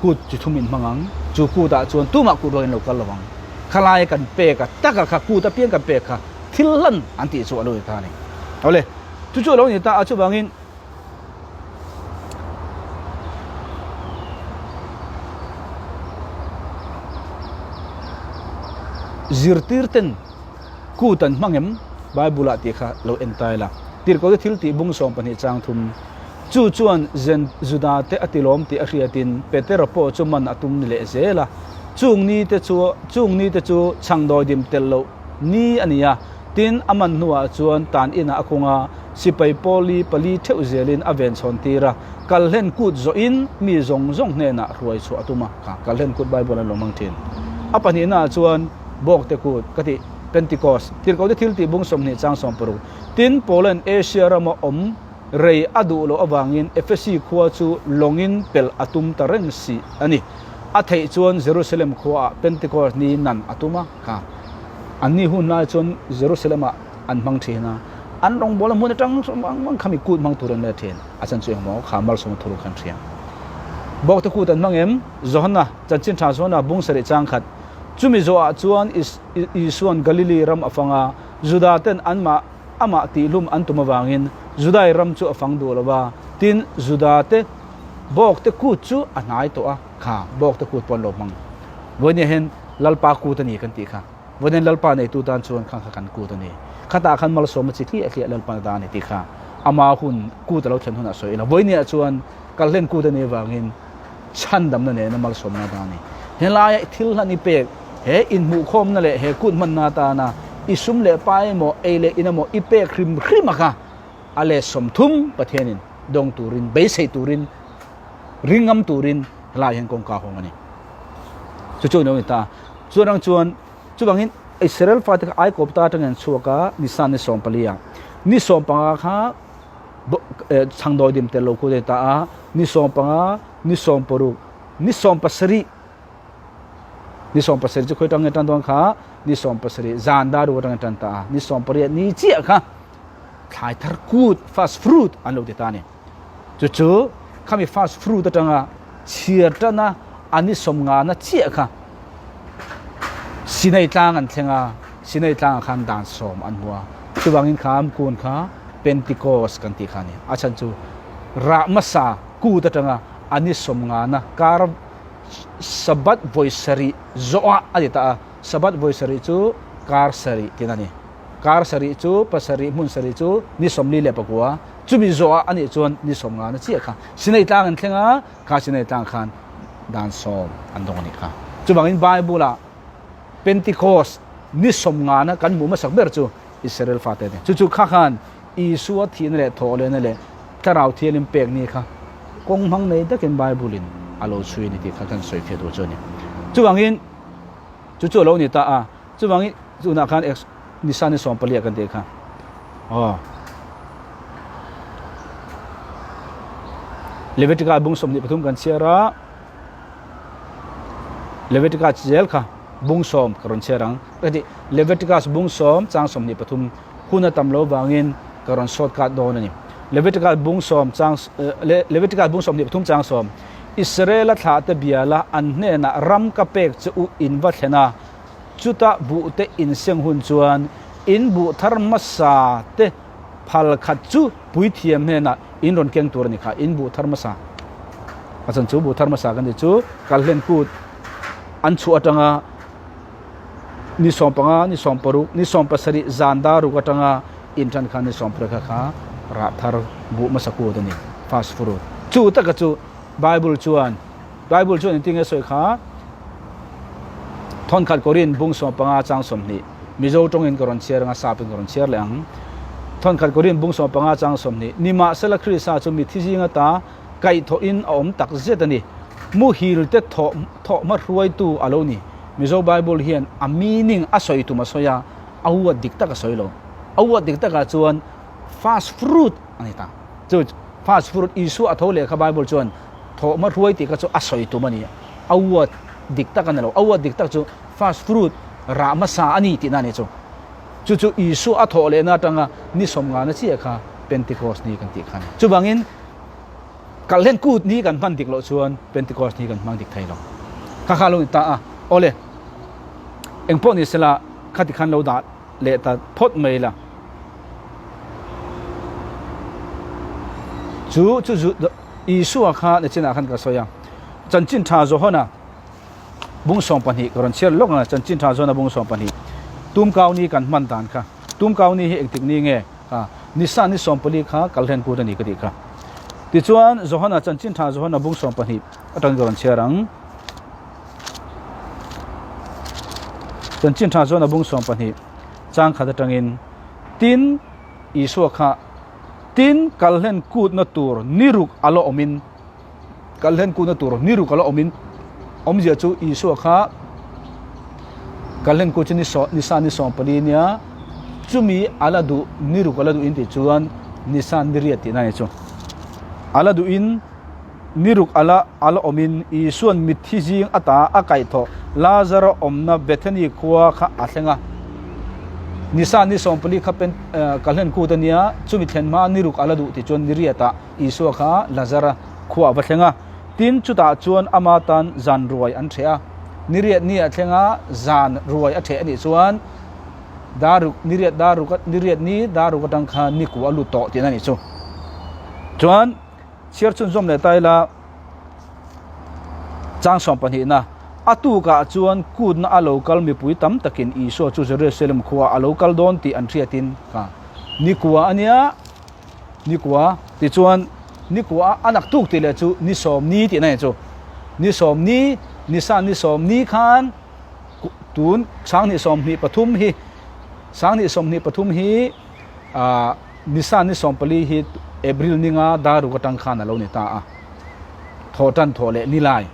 kut chi thum in hmang ang, chu kutah chuan tumah kut rualin lo kal lo ang. Khalai kan pek a, taka kha kut apiang kan pek kha thil hlan an tih chu a lo ni ta a ni. Awle, chu chu a lo ni ta a, chuvangin zirtir ten kut an hmang em? Bible ah tih kha lo en ta ila. Tirhkohte thil tih bung 12 chang thum. Chu chuan Zen Juda te a tilawm tih a hriatin Petera pawh chu man a tum ni leh zel a. Chung ni te chu chung ni te chu chhangdawi dim tel loh ni a ni a. Tin, a man hnuah chuan tan inah a kung a, sipai pawli pali theuh zelin a ven chhawn tir a. Kalhlen kut zawhin mi zawng zawng hnenah hruai chhuah a tum a. Kha Kalhlen kut Bible an lo hmang thin. A pahnihnaah chuan Bawkte kut ka tih Pentecost, Tirhkohte thil tih bung 20 chang 60. Tin, Paulan Asia rama awm Rei a duh loh avangin Efesi khua chu lawngin pelh a tum ta reng si a ni. A theih chuan Jerusalem khuaah Pentecost ni nan a tum a, kha an ni hun lai chuan Jerusalem-ah an hmang thin a, an rawngbawlna hmun atang mang mang khami kut hmang tur an la thin. A chan chu engmaw kha malsawmna thuruk khan hria. Bawkte kut an hmang em? Johana, Chanchin Tha Johana bung sarih chang khat. Chumi zawhah chuan Isua'n Galili ram a fang a, Juda ten anmah Amah tihlum an tum avangin Judai ram chu a fang duh lo va, tin, Judate bawkte kut chu a hnai tawh a, kha bawkte kut pawh an lo hmang. Vawinia hian Lalpa kut a ni kan tih kha. Vawinia Lalpa neitu tan chuan kha kha kan kut a ni. Khatah khan malsawmna chi hliah hliah Lalpa ta a ni tih kha ama hun kut a lo thlen hunah sawi ila. Vawinia chuan kalhlen kut a nih avangin chhandamna nena malsawmna ta a ni. Helaia thil hlan i pek, he inhmuhkhawmna leh he kut hmanna atana i sum leh pa emaw, ei leh in emaw i pek hrim hrim a kha a let 30 Pathianin dawng turin, beisei turin, ringngam turin helaiah hian kawngka hawng a ni. Chu chu a lo ni ta. Chuan ang chuan chuvangin Israel fate kha Aikawpta atangin an chhuak a, Nisan ni 14 ah. Ni 15 kha chhangdawi dim tel lo khu te ta a, ni 15, ni 16, ni 17, ni 17 chu khoi tang nge tan dawn kha, ni 17 zan dar ru atang tan ta a, ni 18 ni chiah kha thlai thar kut first fruit an lo ti ta ni. Chu chu khami first fruit atanga chhiar tana ani 50 na chiah kha Sinai tlang an thleng a, Sinai tlangah khan dan sawm an hmu a, chuvangin kha am kun kha Pentecost kan tih kha a ni. A chhan chu rah hmasa kut atanga a ni 50 na kar Sabbath vawi sarih zawhah a ni ta a, Sabbath vawi sarih chu kar sarih tin a ni. Kar sarih chu pasarih hmun sarih chu ni 44, chumi zawhah a nih chuan ni 50 na chiah kha Sinai tlang an thleng a, kha Sinai tlang khan dan sawm an dawng a nih kha. Chuvangin Bible-ah Pentecost ni 50 na kan hmuh hmasak ber chu Israel fate a ni. Chu chu kha khan Isua thihna leh thawhlehna leh Thlarau Thianghlim pek ni kha. Kawng hmang nei takin Bible in a lo chhui a ni tih kha kan sawi fiah tur chu a ni. Chuvangin chu chu a lo ni ta a, chuvangin tunah khan ex Nisan ni 14 ah kan tih kha. Aw. Leviticus bung 23 kan chhiar a, Leviticus zel kha bung sawm ka rawn chhiar ang. Ka ti Leviticus bung sawm chang 23 hun a tam lo vangin ka rawn shortcut dawn a ni. Leviticus bung sawm chang Leviticus bung 23 chang sawm Israela thlahte biala an hnenah ram ka pek che u in va thlen a, chuta buhte in seng hun chuan in buh thar hmasa te phal khat chu puithiam hnenah in rawn keng tur a ni kha, in buh thar hmasa a chan chu buh thar hmasa kan tih chu kalhlen kut an chhuah atanga ni 15, ni 16, ni 17 zan dar ruk atanga intan khan ni 18 kha kha rah thar buh hmasa kut a ni, first fruit. Chu taka chu Bible chuan Bible chuan engtin nge sawi kha Thawnkhat Korin bung 15 chang 20 Mizo tawngin ka rawn chhiar anga sapin ka rawn chhiar leh ang. Thawnkhat Korin bung 15 chang 20 Nimahsela Krista chu mithi zinga ta kaihthawhin a awm tak zet a ni. Muhil te thawh thawh hma hruaitu a lo ni. Mizo Bible hian a meaning a sawi tum a sawi a, a huat dik tak a sawi lo. A huat dik takah chuan first fruit a ni ta. Chu first fruit Isua a tho leh kha Bible chuan thawh hma hruai tih kha chu a sawi tum a ni. A huat dik tak a ni lo. A huat dik tak chu first fruit rah hmasa a ni tihna a ni chu. Chu chu Isua a thawh lehna atanga ni sawmngana chiah kha Pentecost ni kan tih kha a ni. Chuvangin Kalhlen kut ni kan hman dik loh chuan Pentecost ni kan hmang dik thei lo. Kha kha lo ni ta a, awle engpawh ni sela khati khan lo dah leh ta phawt mai la. Chu chu Isua kha nichinah khan ka sawi a, chanchin tha Johana bung 12 ka rawn chhiar lawk ang a, chanchin tha Johana bung 12 tumkau ni kan hman dan kha, tumkau ni hi engtik ni nge? A, Nisan ni 14 kha kalhlen kut a ni ka tih kha. Tichuan, Johana chanchin tha Johana bung 12 atangin ka rawn chhiar ang. Chanchin tha Johana bung 12 chang khat atangin, Tin, Isua kha, Tin, kalhlen kutna tur ni ruk a la awmin, kalhlen kutna tur ni ruk a la awmin, awmzia chu Isua kha kalhlen kut chu ni saw Nisan ni 14 nia chumi a la duh ni ruk a la duh in tih chuan Nisan ni riat tihna a ni chu. A la duh in ni ruk a la a la awmin Isua'n mitthi zing ata a kaihthawh Lazara awmna Bethany khua kha a thleng a. Nisan ni 14 kha pen kalhlen kut a nia chumi thlen hma ni ruk a la duh tih chuan ni riatah Isua kha Lazara khua a va thleng a, tin chutah chuan ama tan zan ruai an ṭheh a. Ni riat ni a thleng a, zan ruai a ṭheh a nih chuan dar ruk, ni riat dar ruk, ni riat ni dar ruk atang khan ni ku a lut tawh tihna a nih chu. Chuan chhiar chhunzawm leh ta ila chang 12na, a tukah chuan kutna a lo kal mipui tam takin Isua chu Jerusalem khua a lo kal dawn tih an hriatin kha ni kua a nia, Nikua tichuan nikua a nak tuk tih leh chu ni sawm ni tihna ni chu. Ni sawm ni, ni san ni sawm ni khan tun 2023 hi 2023 hi ni san ni 14 hi April ni nga dar ruk atang khan a lo ni ta a. Thawh tan thawh leh ni lai.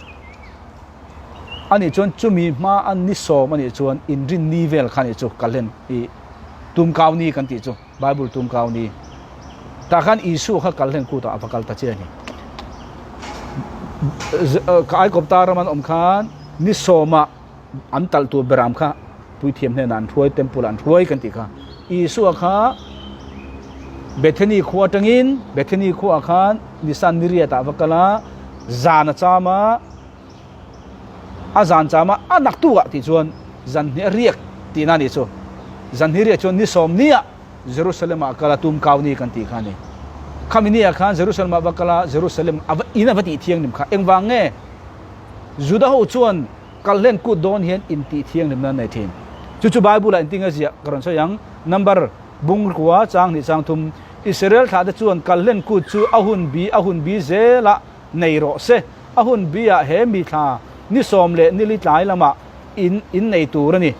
Ani chuan chumi hma a ni sawm ani chuan inrin ni vel kha ni chu kalhlen i tumkau ni kan tih chu. Bible tum kau ni. Tah khan Isua kha kal hlen kutah a va kal ta che a ni. Ka Aikawpta ram an awm khan ni sawmah an talh tur beram kha puithiam hnenah an hruai, temple ah an hruai kan tih kha. Isua kha Bethany khua atangin Bethany khuaah khan Nisan ni riatah a va kal a, zan a cham a, A zan cham a, a naktu ah tih chuan zan hnih a riak tihna a nih chu. Zan hnih riak chuan ni sawm ni ah Jerusalem ah kal a tum kau ni kan tih kha a ni. Khami ni ah khan Jerusalem ah va kal a, Jerusalem a va in a va tih thianghlim kha. Engvang nge? Juda ho chuan kal hlen kut dawn hian in tih thianghlim nan nei thin. Chu chu Bible ah engtin nge ziah ka rawn sawi ang. Number bung kua chang hnih chang thum Israel thlah te chuan kal hlen kut chu a hun bi a hun bi zel ah nei rawh se. A hun biah he mi thla ni sawm leh nili tlai lamah in in nei tur a ni.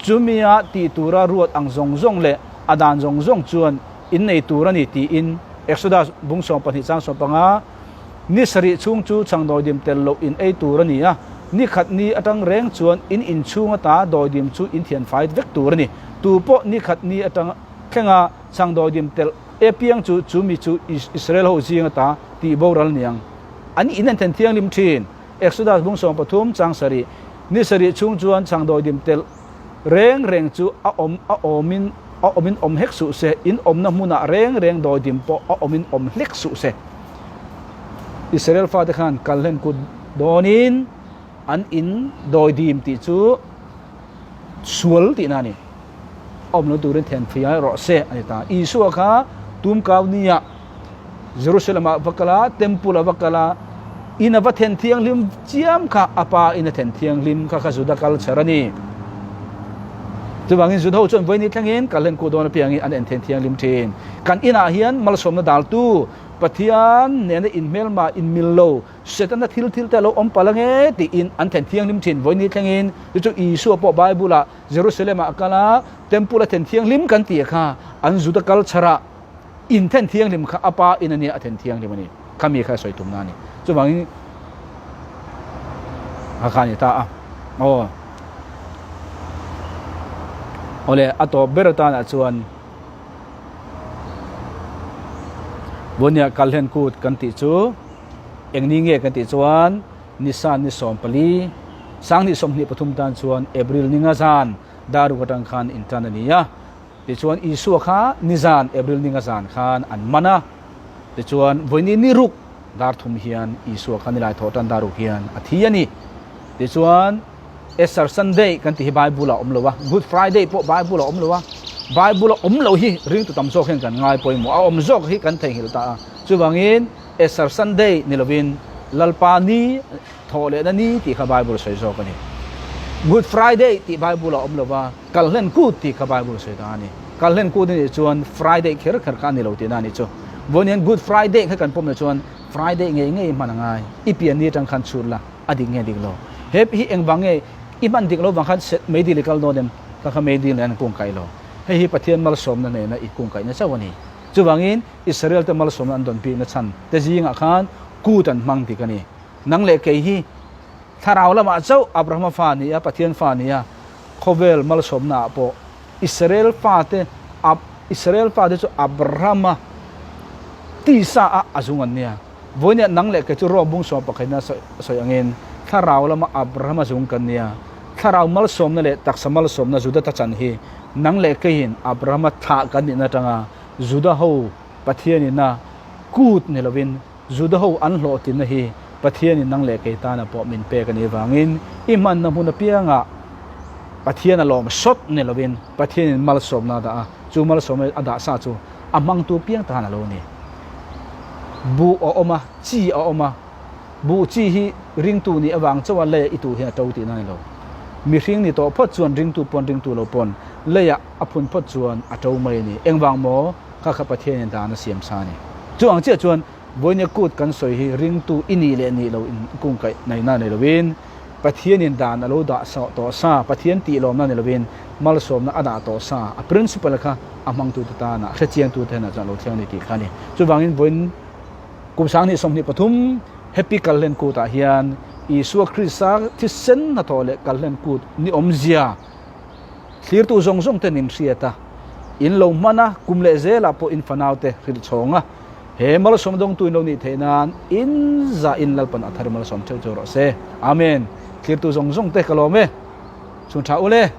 Chumia tih tura ruat ang zawng zawng leh a dan zawng zawng chuan in nei tur a ni tiin Exodus bung 12 chang 15. Ni sarih chhung chu chhang dawidim tel loh in ei tur a ni a, ni khat ni atang reng chuan in inchhung ata dawidim chu in thianfai vek tur a ni. Tu pawh ni khat ni atang thlenga chhang dawidim tel e piang chu chu mi chu Israel ho zing ata tih boral niang. An in an then thianghlim thin. Exodus bung 13 chang sarih, Ni sarih chhung chuan chhang dawidim tel reng reng chu a awm a awmin a awmin awm hlek suh se, in awmna hmunah reng reng dawidim pawh a awmin awm hlek suh se. Israel fate khan kal hlen kut dawnin an in dawidim tih chu sual tihna a ni. Awm lo turin then fia rawh se a ni ta. Isua kha tumkau nia Jerusalem ah va kal a, temple ah va kal a, in a va then thianghlim chiam kha a pa in a then thianghlim kha kha Juda culture a ni. Chuvangin Juda ho chuan vawiin thlengin kal hlen kuh dawn apiangin an en then thianghlim thin. Kan inah hian malsawmna daltu Pathian nena inhmelma inmil lo Setana thil thil te a lo awm palh ange tiin an then thianghlim thin. Vawiin thlengin chu chu Isua pawh Bible ah Jerusalem ah a kal a, temple a then thianghlim kan tih kha an Juda culture ah In then thianghlim kha a pa in a nia a then thianghlim a ni. Kha mi kha a sawi tumna a ni. Chuvangin a kha a ni ta a. Aw. Awle a tawp ber atanah chuan Bunia Kalhen Kut kan tih chu eng ni nge kan tih chuan Nisan ni 14 2023 tan chuan April ni nga zan daruk atang khan intan a ni a. Tichuan Isua kha nizan April ninga zan khan an man a, tichuan vawiini ni ruk dar thum hian Isua kha nilai thawh tan dar ruk hian a thi a ni. Tichuan Easter Sunday kan tih hi Bible ah awm lo a, Good Friday pawh Bible ah awm lo a, Bible a awm lo hi ringtu tam zawk hian kan ngai pawimawh a, awm zawk hi kan theihnghilh ta a. Chuvangin Easter Sunday ni lovin Lalpa ni thawh lehna ni tih kha Bible sawi zawk a ni. Good Friday tih Bible ah awm lo a, Kalhlen kut tih kha Bible sawi ta a ni. Kalhlen kut a nih chuan Friday kher kher kha a ni lo tihna a nih chu. Vawiin Good Friday kha kan pawm loh chuan Friday ngei ngei i hman a ngai. I pian ni atang khan chhut la, a dik nge dik lo. He hi engvang nge i hman dik lo vang khan meidil i kal dawn em? Ka kha meidil nen an kungkaih lo. Hei hi Pathian malsawmna nena i kungkaihna chauh a ni. Chuvangin Israel te malsawmna an dawn bikna chhan te zingah khan kut an hmang dik a ni. Nang leh kei hi Thlarau lamah chauh Abrahama fa ni a, Pathian fa ni a, khawvel malsawmnaah pawh Israel fate Israel fate chu Abrahama tisa a a zung an nia. Vawinia nang leh kei chu Rom bung sawm pakhaina sawi angin Thlarau lama Abrahama zung kan nia. Thlarau malsawmna leh taksa malsawmna Juda ta chan hi nang leh keiin Abrahama thlah kan nihna atanga Juda ho Pathianin a kut ni lovin Juda ho an hlawhtlinna hi Pathianin nang leh kei tana pawh min pek a nih avangin i hmanna hmun apiangah Pathian a lawm sawt ni lovin Pathianin malsawmna a dah a, chu malsawmna a dah sa chu a hmangtu piang tan a lo ni. Buh a awm a, chi a awm a, buh chi hi ringtu nih avang chauha leiah i tuh hian a to tihna a ni lo. Mihring ni tawh phawt chuan ringtu pawn ringtu lo pawn leiah a phun phawt chuan a to mai a ni. Engvang maw? Kha kha Pathianin dan a siam sa a ni. Chu ang chiah chuan vawinia kut kan sawi hi ringtu i nih leh nih lo in kungkaih naihna nei lovin Pathianin dan a lo dah tawh sa, Pathian tih lawmna ni lovin malsawmna a dah tawh sa, a principle kha a hmangtute tana hrechiangtute hnenah chuan a lo thleng a ni tih kha a ni. Chuvangin vawiin kum 2023 Happy Kalhlen Kutah hian Isua Krista thisen hnathawh leh Kalhlen Kut ni awmzia Thlirtu zawng zawng ten in hriat a, in lo hman a, kum leh zelah pawh in fanaute hrilh chhawng a, he malsawm dawngtu in lo nih theih nan in zah in Lalpan a thar malsawm theuh chu rawh se. Amen. Thlirtu zawng zawng te ka lawm e. Chhun tha ule.